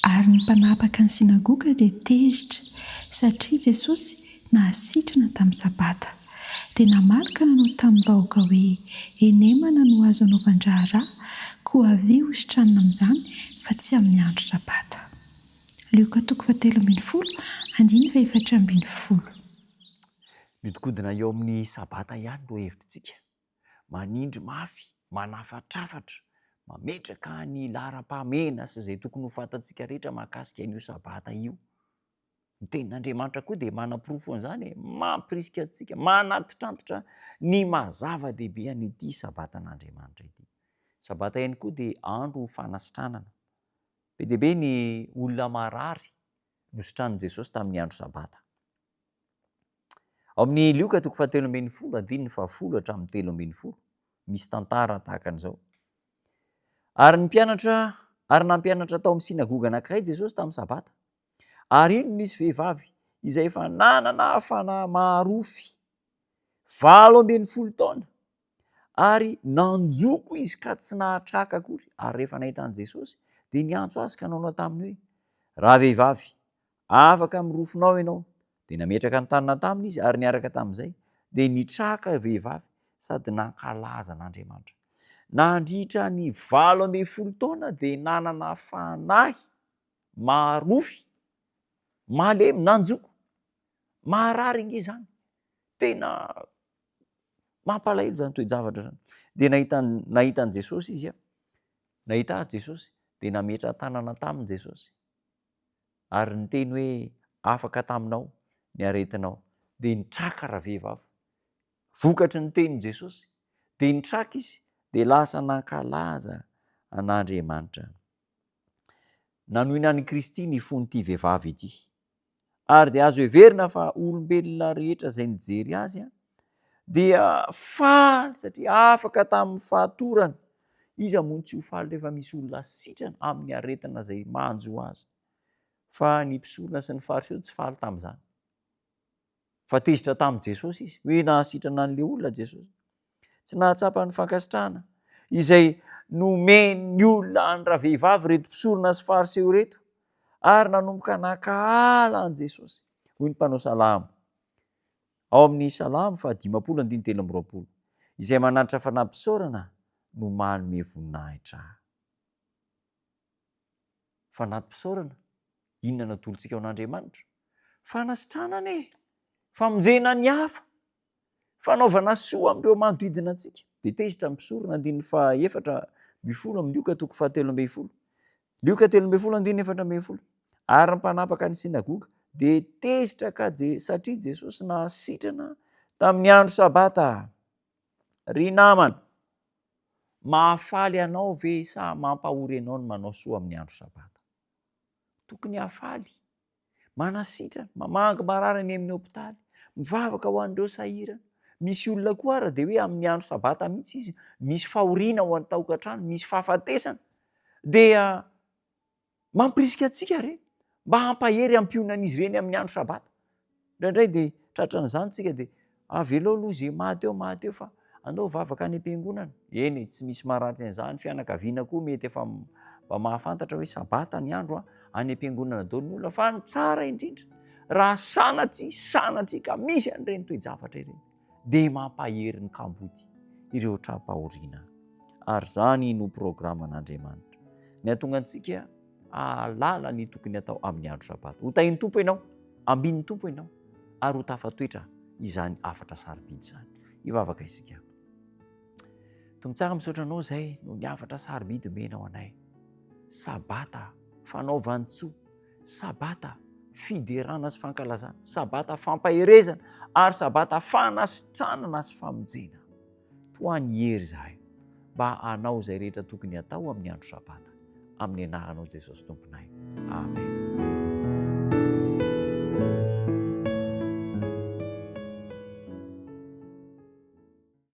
Ary ny mpanapaka ny synagoga dia tezitra, satria Jesosy nahasitrana tamin'ny Sabata. Dia namaly ka nanao tamin'ny vahoaka hoe, Henemana no azo anaovan-draharaha, koa avia hositranina amin'izany, fa tsy amin'ny andro Sabata. Lioka toko fahatelo ambin'ny folo, andininy faha-14. Mihodinkodina eo amin'ny Sabata ihany no hevitritsika. Manindry mafy, manafatrafatra, mametraka ny laharam-pahamehana sy izay tokony ho fantatsika rehetra mahakasika an'io Sabata io. Ny tenin'Andriamanitra koa dia manaporofo an'izany e, mampirisika antsika, manantitrantitra ny maha zava-dehibe an'ity Sabatan'Andriamanitra ity. Sabata ihany koa dia andro fanasitranana. Be dia be ny olona marary nositranin'i Jesosy tamin'ny andro Sabata. Ao amin'ny Lioka toko fahatelo ambin'ny folo, andininy fahafolo hatramin'ny 13, misy tantara tahaka an'izao. Ary ny mpianatra, ary nampianatra tao amin'ny synagoga anankiray Jesosy tamin'ny Sabata. Ary iny nisy vehivavy izay efa nanana fanahy maharofy 18 taona, ary nanjoko izy ka tsy nahatraka akory. Ary rehefa nahita an'i Jesosy, dia niantso azy ka nanao taminy hoe, Ravehivavy, Afaka amin'ny rofinao ianao. Dia nametraka ny tanana taminy izy ary niaraka tamin'izay dia nitraka vehivavy sady nankalaza an'Andriamanitra. Nandritra ny 18 taona dia nanana fanahy marofy, malemy, nanjoko. Maharary ange izany. Tena mampalahelo izany toe-javatra izany. Dia nahita nahita an'i Jesosy izy, nahita azy Jesosy, dia nametra-tanana taminy Jesosy. ary niteny hoe afaka taminao ny aretinao, dia nitraka ravehivavy. Vokatry ny tenin'i Jesosy, dia nitraka izy, dia lasa nankalaza an'Andriamanitra. Nanohina an'i Kristy ny fon'ity vehivavy ity. Ary dia azo heverina fa olombelona rehetra izay nijery azy dia faly satria afaka tamin'ny fahatorana. Iza moa no tsy ho faly rehefa misy olona sitrana amin'ny aretina izay manjo azy? Fa ny mpisorona sy ny fariseo tsy faly tamin'izany. Fa tezitra tamin'i Jesosy izy, hoe nahasitrana an'ilay olona Jesosy. Tsy nahatsapa ny fankasitrahana izay nomen'ny olona an'ny ravehivavy ireto mpisorona sy fariseo ireto, ary nanomboka nankahala an'i Jesosy. Hoy ny mpanao salamo ao amin'ny Salamo faha-50 andininy 23, Izay manatitra fanahy-pisaorana no manome voninahitra ahy. Fanahy-pisaorana, inona no atolotsika ho an'Andriamanitra? Fanasitranana e! Famonjena ny hafa! Fanaovana soa amin'ireo manodidina antsika. Dia tezitra ny mpisorona, andininy faha-14 amin'ny Lioka toko faha-13. Lioka 13 andininy 14. Ary ny mpanapaka ny synagoga dia tezitra ka Je, satria Jesosy nahasitrana tamin'ny andro Sabata. Ry namana, mahafaly anao ve sa mampahory anao ny manao soa amin'ny andro Sabata? Tokony hahafaly. Manasitrana, mamangy marary any amin'ny hopitaly, mivavaka ho an'ireo sahirana. Misy olona koa ara dia hoe amin'ny andro sabata mihitsy izy, misy fahoriana ao an-tokantrano, misy fahafatesana. Dia mampirisika antsika re mba hampahery hampionona an'izy ireny amin'ny andro sabata. Indraindray dia tratran'izany tsika dia avelao aloha izay maty eo maty eo fa andao vavaka any am-piangonana. Eny e, tsy misy maharatsy an'izany, fianakaviana koa mety efa mba mahafantatra hoe sabata ny andro a, any am-piangonana daholo ny olona fa ny tsara indrindra raha sanatria sanatria ka misy an'ireny toe-javatra ireny dia mampahery ny kamboty ireo tra-pahoriana. Ary izany no programan'Andriamanitra. Ny hahatonga antsika hahalala ny tokony hatao amin'ny andro Sabata. Ho tahin'ny Tompo ianao, ambinin'ny Tompo ianao, ary ho tafatoetra izany hafatra sarobidy izany. Hivavaka isika. Tompo tsara, misaotra anao izay noho ny hafatra sarobidy omenao anay. Sabata fanaovan-tsoa, Sabata fiderana sy fankalazana, Sabata fampaherezana ary Sabata fanasitranana sy famonjena. Toa ny hery izahay mba hanao izay rehetra tokony hatao amin'ny andro Sabata. Amin'ny anaranao Jesosy Tomponay. Amen.